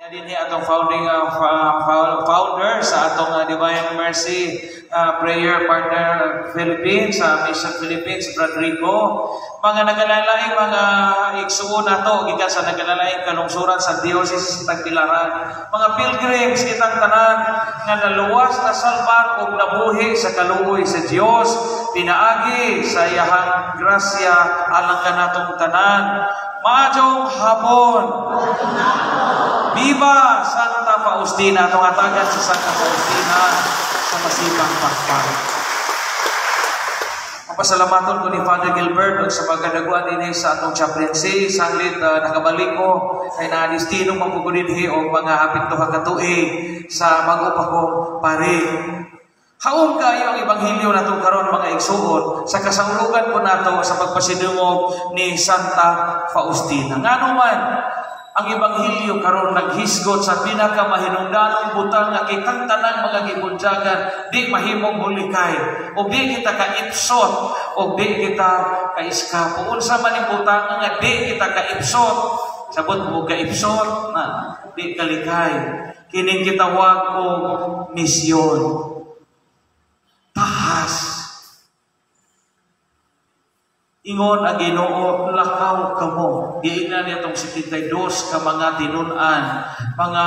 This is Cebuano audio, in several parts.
Nga dinhi atong founding founder sa atong Divine Mercy Prayer Partner Philippines sa Mission Philippines, Brad Rico. Mga nagalalaing mga igsuon nato gikan sa nagalalaing kalungsuran sa Diocese sa Tagbilaran. Mga pilgrims kitang tanan nga naluwas, nasalbar ug nabuhi sa kaluoy sa Dios pinaagi sa iyahang grasya alang kanatong tanan. Maayong hapon. Viva Santa Faustina! Atong hatagan sa Santa Faustina sa Masipang Pakpak. Mapasalamaton ko ni Father Gilbert ug sa pagkadaguan dinhi sa atong chaplaincy. Sanglit nakabalik ko kay naadistino man ko dinhi og mga hapit 2 ka tuig sa bag-o pa kong pari. Haom kayo ang ebanghelyo nato karon, mga igsuon, sa kasaulugan ko nato sa pagpasidungog ni Santa Faustina. Ngano man ang ebanghelyo karon naghisgot sa pinakamahinungdanong butang nga kitang tanang mga gibunyagan di mahimong mulikay o di kita kaipsot o di kita kaiskapo? Unsa man ning butang nga di kita kaipsot? Sabot mo, kaipsot na di kalikay. Kining gitawag og misyon. Tahas. Ingon ang Ginoo, "Lakaw kamo." Giingnan niya tong 72 ka mga tinun-an, mga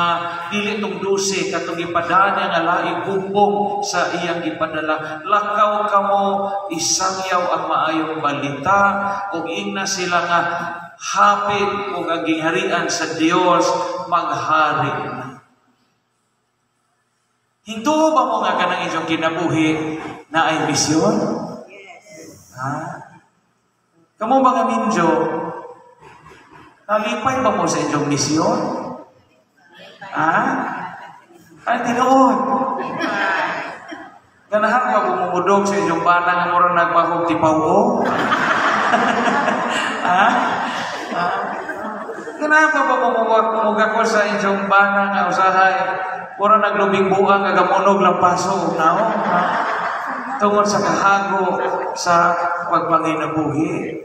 dili tong 12 katong gipadaan niya nga laing bumbong sa iyang gipadala. "Lakaw kamo, isangyaw ang maayong balita ug ingna sila nga hapit ug ang gingharian sa Dios maghari na." Hintuo ba mo nga kanang inyong kinabuhi naay misyon? Yes. Ha? Kamo mga minyo, nalipay ba mo sa inyong misyon? Ha? Ay, tinuod. Ganahan ba bumumudog sa inyong bana nga mura nagbahog tipaw? Ha? Ha? Ganahan ba bumumugakol sa inyong bana nga usahay mura naglubing buang nga gamunog lang paso ug naong? Ha? Tungod sa kahago sa pagpanginabuhi.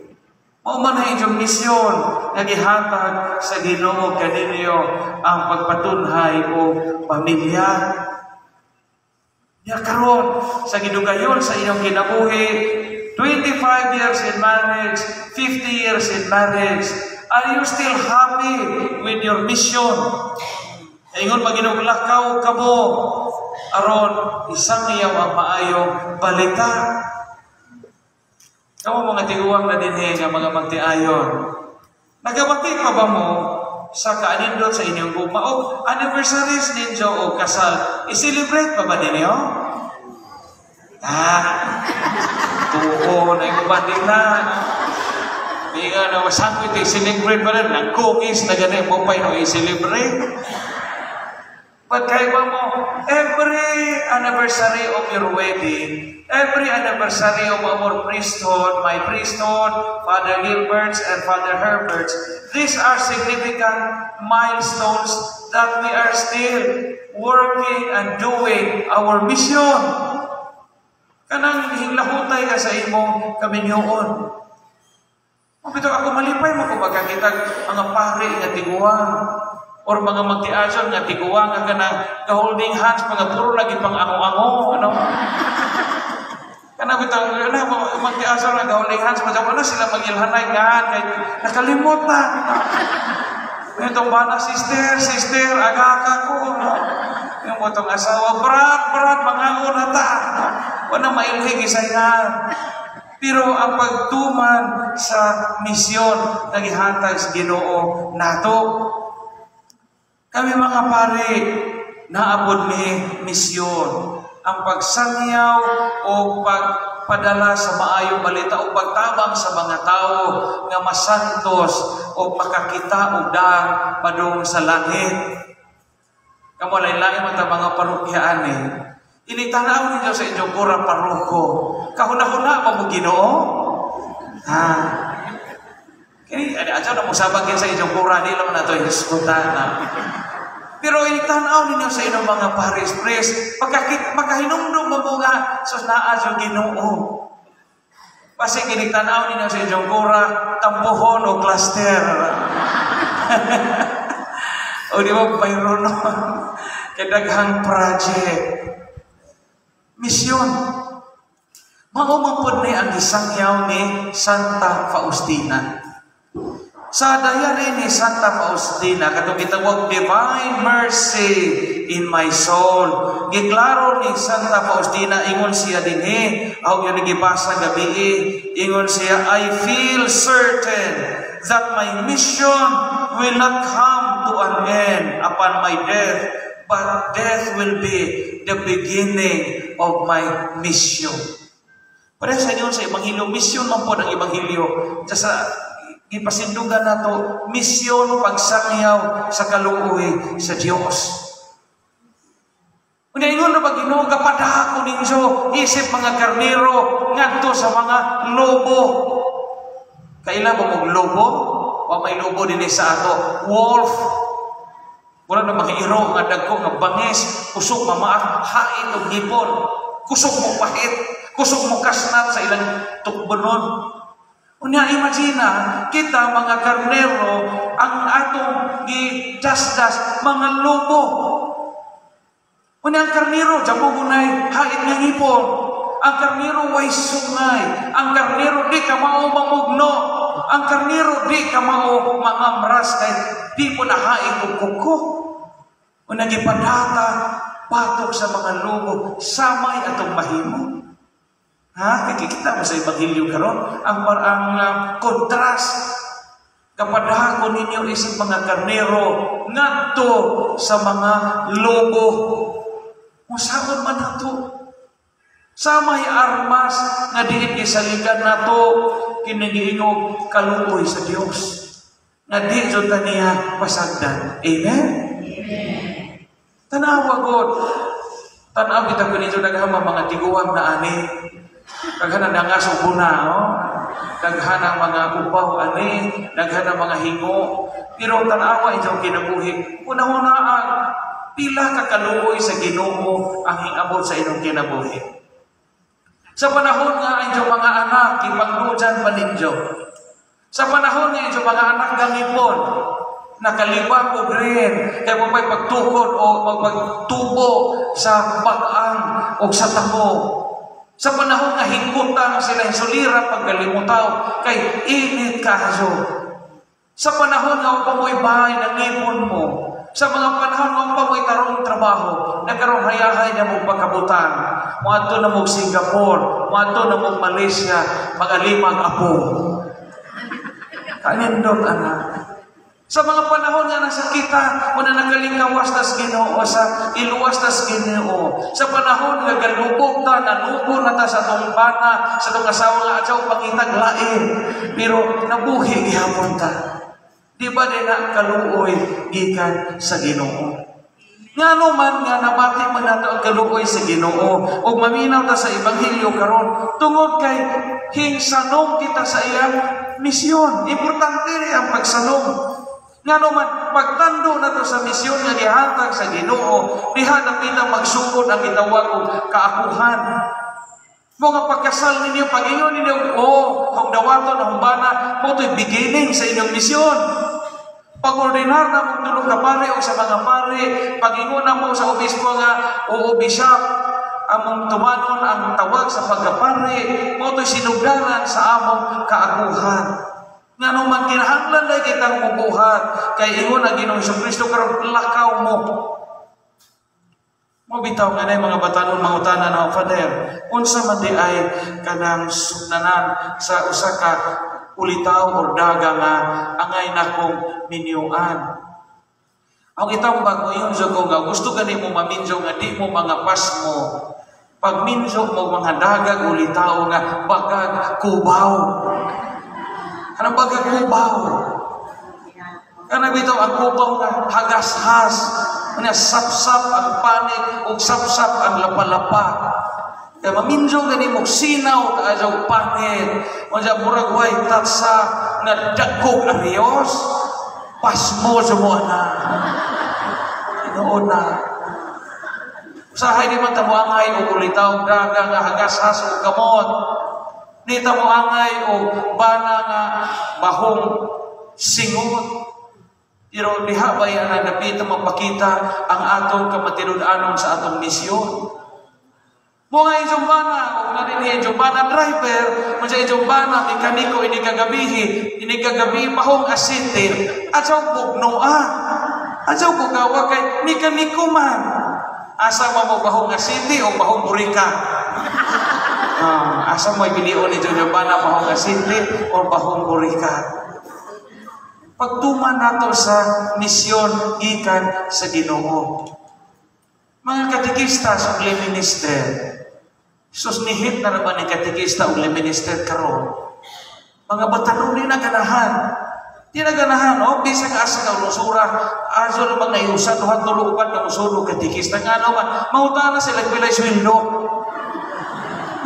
Mao man ang inyong misyon nga gihatag sa Ginoo kaninyo, ang pagpatunhay o pamilya. Ya karon sa gidugayon sa inyong kinabuhi, 25 years in marriage, 50 years in marriage, are you still happy with your mission? Ingon Ginoo, "Lakaw kamo aron isangyaw ang maayong balita." Kamo mga tiguang na dinhi nga mga magtiayon, nagabati pa ba mo sa kaanindot sa inyong gugma o anniversaries ninyo o kasal? I-celebrate pa ba ninyo? Ah, tuo na yung uban na. Di nga na masangkot, i-celebrate pa rin. Nagkungis na gani mo pa no i-celebrate. But kaya ba mo, every anniversary of your wedding, every anniversary of our priesthood, my priesthood, Father Gilbert's and Father Herbert's, these are significant milestones that we are still working and doing our mission. Kanang hinglahutay ka sa imong kaminyoon. Mabito ako, malipay mo kung magkakita mga pare nga tiguang or mga magtiason nga tiguang nga kanang ka-holding hands, mga puro lagi pang ango-ango, ano? Kanang bitaw ano magtiason nga holding hands, macam ano sila magilhanay nga kay nakalimot na. Itong bana, "Sister, sister, agaka ko." No? Yung botong asawa, "Brad, brad, mangaon na ta." Wala mailhig isayhan. Pero ang pagtuman sa misyon na gihatag sa Ginoo nato. Kami mga pare, naabot mi misyon. Ang pagsangyaw o pagpadala sa maayong balita o pagtabang sa mga tao nga masantos o makakita og daang padung sa langit. Kamo, lain-lain man ta mga parokyaan eh. Initanaw ninyo sa inyong kura paroko. Kahuna-huna pa mo Ginoo? Ha? Kini ani adyo na mo sabag sa inyong kura, di lang na to hisgutan na. Pero itanaw ninyo sa inyong mga parish priest, pagkakit makahinumdum mo mo nga sus naa sa Ginoo. Basi kinitanaw ninyo sa inyong kura, tampuhon o cluster. O di ba bayro no? Kay daghang project. Misyon. Mao man pud ni ang gisangyaw ni Santa Faustina. Sa diary ni Santa Faustina, katong gitawag "Divine Mercy in My Soul", giklaro ni Santa Faustina, ingon siya dinhi, aw yung gibasa gabi, ingon siya, "I feel certain that my mission will not come to an end upon my death, but death will be the beginning of my mission." Pareha sa inyo sa Ebanghelyo, mission man po ang Ebanghelyo. Sa gipasindugan nato, misyon pagsangyaw sa kaluoy sa Dios. Unya ingon na ba Ginoo, "Gapadako ninyo isip mga karnero ngadto sa mga lobo"? Kaila ba mong lobo? Wa may lobo dinhi sa ato. Wolf. Wala na mga iro nga dagko nga bangis, kusog mamaak, hait og ngipon, kusog mo pahit, kusog mo kasnat sa ilang tukbonon. Unya imagine kita mga karnero, ang atong gidasdas mga lobo. Unya ang karnero jabog unay hait nga ngipon. Ang karnero way sungay. Ang karnero di ka mao mamugno. Ang karnero di ka mao mangamras kay di mo nahain og kuko. Unya gipadata batok sa mga lobo, samay atong mahimo. Ha? Kikita mo sa Ebanghelyo karon ang contrast. "Kapadako ninyo isip mga karnero ngadto sa mga lobo." Musaon man nato. Sa may armas nga diin gisaligan nato kining kaluoy sa Dios. Nga di jud ta niya pasagdan. Amen? Amen. Tanawa god. Tanaw kita ko ninyo, daghan mga tiguang na ani. Daghan ang dangas ug guna, oh. Daghan ang mga upaw ani, daghan ang mga hingo. Pero tanawa inyong kinabuhi. Una-unaan, pila ka kaluoy sa Ginoo ang hingabot sa inyong kinabuhi. Sa panahon nga inyong mga anak, ipagdujan pa ninyo. Sa panahon nga inyong mga anak gangipon, nakalibak o green, kaya mo pa'y pagtukod o magpagtubo sa bagang o sa tako. Sa panahon nga hingkutang sila, sulira pagkalimutaw, kay init kaayo. Sa panahon nga upang mo'y bahay ng ngipon mo, sa mga panahon nga upang mo'y tarong trabaho, nagkaroon hayahay niya mo pagkabutan, moadto na mo Singapore, moadto na mo Malaysia, magalimag apo. Kanindot, anak. Sa mga panahon nga nasa kita, wala nakalingkawas tas Ginoo sa iluwas tas Ginoo. Sa panahon nga galubog ta, nanubo na ta sa atong bana, sa atong asawa nga adyaw pangitag lain. Pero nabuhi gihapon ta. Di ba din na kaluoy gikan sa Ginoo? Ngano man nga nabati man nato ang kaluoy sa Ginoo ug maminaw ta sa ebanghelyo karon, tungod kay hingsanong kita sa iyang misyon. Importante rin ang pagsanong. Ngano man pagtando nato sa misyon nga gihatag sa Ginoo, diha dapita magsugod ang gitawag og kaakuhan. Mga pagkasal ninyo, pag-ingon ninyo, "Oh, kung dawaton ang bana," mo to'y beginning sa inyong misyon. Pag-ordinar na mong tulo ka pare o sa mga pare, pag-ingon na mo sa obispo nga o bishop, among tumanon ang tawag sa pagkapare, mo to'y sinugdanan sa among kaakuhan. Ngano man kinahanglan na kitang mubuhat kay ingon ang Ginoong Kristo karon, "Lakaw mo." Mo bitaw nga nay mga batanon mangutana na, "Father, unsa man di ay kanang sugnanan sa usa ka ulitaw or daga nga angay nakong minyuan?" Ang itambag mo yung ko nga gusto gani mo maminyo nga di mo mga pasmo. Pagminyo mo mga dagag ulitaw nga bagag kubaw. Kanang bagag kubaw. Kana bitaw ang kubaw nga hagas-has. Nga sapsap ang panik ug sapsap ang lapa-lapa. Kaya maminyo gani mo sinaw kaayo panit. Unsa murag way tatsa nga dagkog ariyos. Pasmo sa mo na. Tinuod na. Usahay di man ta moangay og ulitaw daga nga hagas-has og kamot. Di ta moangay og bana nga bahong singot. Pero diha ba yan ang dapita mapakita ang atong kamatinud-anon sa atong misyon? Mo nga inyong bana, o nga din inyong bana driver, mo sa inyong bana mekaniko ini kagabihi, ini kagabi bahong asite, adyaw bugnoa. Adyaw bugawa kay mekaniko man. Asa mo mo bahong asite o bahong burika? Asa mo ibilion ni inyong bana, bahong asite o bahong burika? Pagtuman nato sa misyon gikan sa Ginoo. Mga katekista sa lay minister, sus, nihit na naman ni katekista o lay minister karon. Mga batanon di na ganahan. Di na ganahan, no? Bisag asa ka lusura, aso na bang naiusa, duhat tulo uban ka musulog katekista. Nga naman, mangutana sila pilay sweldo.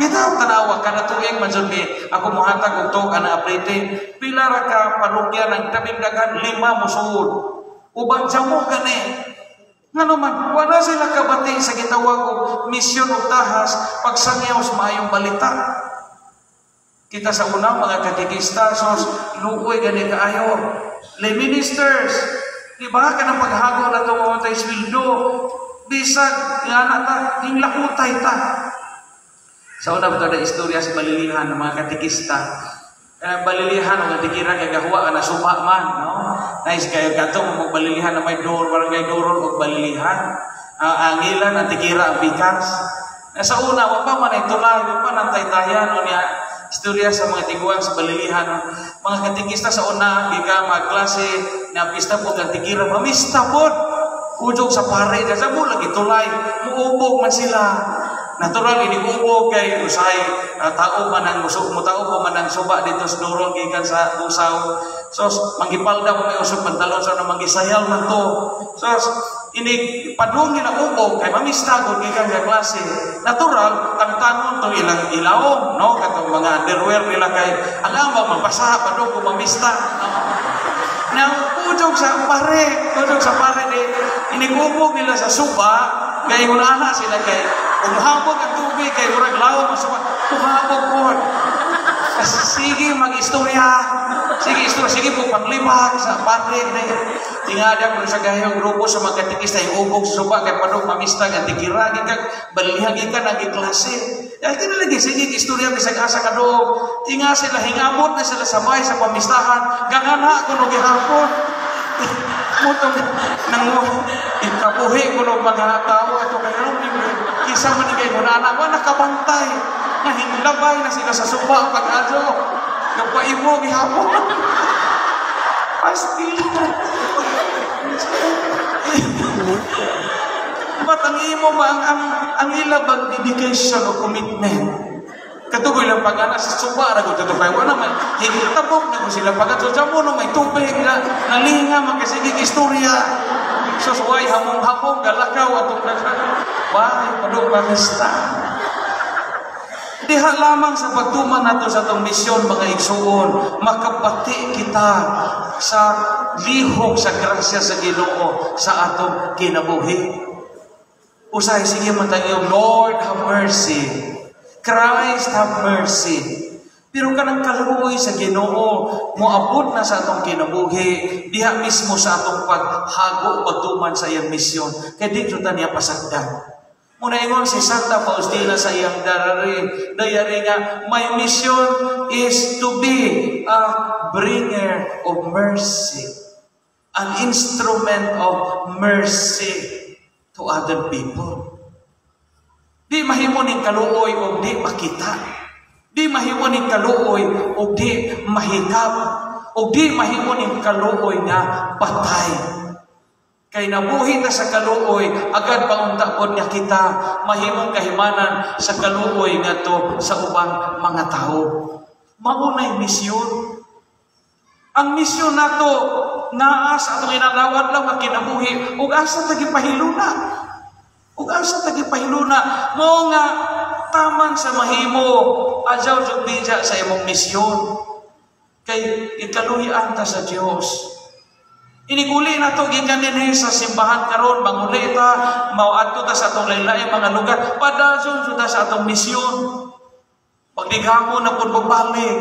Bitaw tanawa ka na tuig man jud mi ako mohatag og tuog ana updating pila ra ka parokya ng tabing daghan, lima mosuod, uban jamo gani. Ngano man wala sila kabati sa gitawag og misyon og tahas pagsangyaw sa maayong balita. Kita sa unang mga katekista, sos, luoy gani kaayo. Lay ministers, di ba kanang paghago na ito tayo sweldo, bisag nga na ta, hinglakutay ta. Sa una ba na istorya sa Balilihan ng mga katekista. Balilihan o katikira kay gahuwa na suba man, no? Nice kayo kato mo Balilihan na may door, barangay Doron og Balilihan. Angilan ang tikira ang bikas. Sa una, wa pa man ay tulay, wa pa nang taytayan o niya istorya sa mga tiguang sa Balilihan, no? Mga katekista sa una, gika magklase, na pista po ang tikira, mamista po. Ujog sa pare, sa mo lagi tulay, muubog man sila. Natural ini ubog kay usay tao man ang muso mo tao pa man ang suba dito sa Doron gikan sa Busaw. So manggipalda mo may usog pantalon sa manggisayal man to. So ini padung nila ubog kay mamista gud gikan sa klase. Natural tangtangon tong ilang ilawom, no, katong mga underwear nila kay ang ama mabasa padung ko mamista. No? Now, ujog sa pare di inigubog nila sa suba kay una sila kay umuhabog ang tubig kay murag lawa masuba, umuhabog po. Sige mag-istorya. Sige istorya, sige po panglibak sa pare. Tingada ko sa gayong grupo sa mga katekista yung ubog sa suba kay padung mamista nga tikira gikan balilihan gikan ang klase. Ya kini lagi sige istorya bisag asa ka do. Tinga sila hingabot na sila sabay sa pamistahan. Gangana kuno gihapon. Mutong nang ikabuhi kuno mga tao ato kay kisa man kay munana wa nakabantay. Nahinglabay na sila sa suba pag-adyo. Nagpaimo gihapon. Pasti. Ba't ang imo ba ang ila bang dedication o commitment? Katugoy lang pag-ana sa suba ra gud to kay wala man hintabok na ko sila pag-adyo mo no may tubig na nalinga man kasi istorya. So suway hamong-hamong galakaw atong daghan. Bay padung pamista. Diha lamang sa pagtuman nato sa atong misyon mga igsuon, makabati kita sa lihok sa grasya sa Ginoo sa atong kinabuhi. Usahay sige man tayo, Lord have mercy. Christ have mercy. Pero kanang kaluoy sa Ginoo moabot na sa atong kinabuhi, diha mismo sa atong paghago pagtuman sa iyang misyon, kay di jud ta niya pasagdan. Muna ingon si Santa Faustina sa iyang diary nga, my mission is to be a bringer of mercy, an instrument of mercy to other people. Di mahimo ning kaluoy og di makita. Di mahimo ning kaluoy og di mahikap. Og di mahimo ning kaluoy nga patay. Kay nabuhi ta sa kaluoy, agad paunta pod nga kita mahimong kahimanan sa kaluoy ngadto sa ubang mga tawo. Maunay misyon. Ang misyon nato naa sa atong inadlaw-adlaw nga kinabuhi ug asa ta gipahiluna. Ug asa ta gipahiluna mo nga taman sa mahimo adyaw jud bija sa imong misyon. Kay ikaluhian ta sa Dios. Iniguli na to gikan dinhi sa simbahan karon, manguli ta, maoadto ta sa atong lain-laing mga lugar, padayon jud ta sa atong misyon. Pagdigamo na pud magbalik.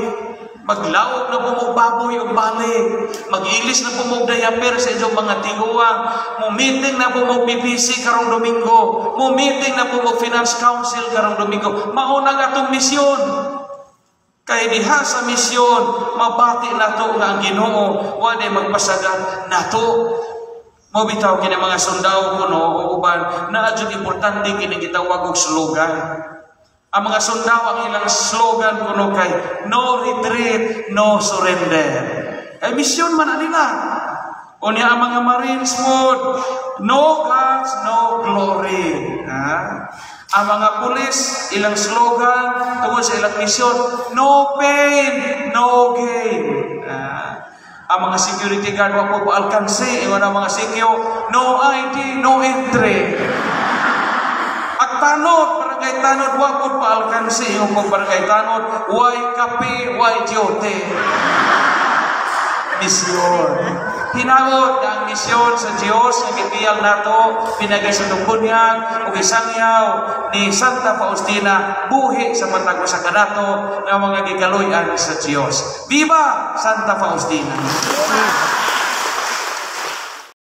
Maglawog na po mo baboy og balik. Mag-ilis na po mo diaper sa inyong mga tiguang. Mo-meeting na po mo PPC karong Domingo. Mo-meeting na po mo Finance Council karong Domingo. Mao na atong misyon. Kay diha sa misyon, mabati nato nga ang Ginoo wa magpasagad nato. Mo bitaw kini mga sundao kuno o uban naa jud importante kini gitawag og slogan. Ang mga sundao, ang ilang slogan kuno kay "No retreat, no surrender." Kay misyon man nila. Unya ang mga Marines pod, "No guns, no glory." Ha? Ang mga pulis, ilang slogan tungod sa ilang misyon, "No pain, no gain." Ha? Ang mga security guard, wa po alkanse, ingon ang mga CQ, "No ID, no entry." At tanod, barangay tanod, wa po pa alkanse, ingon po barangay tanod, "Way kape, way duty." Misyon. Hinaot ang misyon sa Dios nga gipiyal nato pinagi sa bunyag ug isangyaw ni Santa Faustina buhi sa matag usa kanato nga mga gikaluy-an sa Dios. Viva Santa Faustina!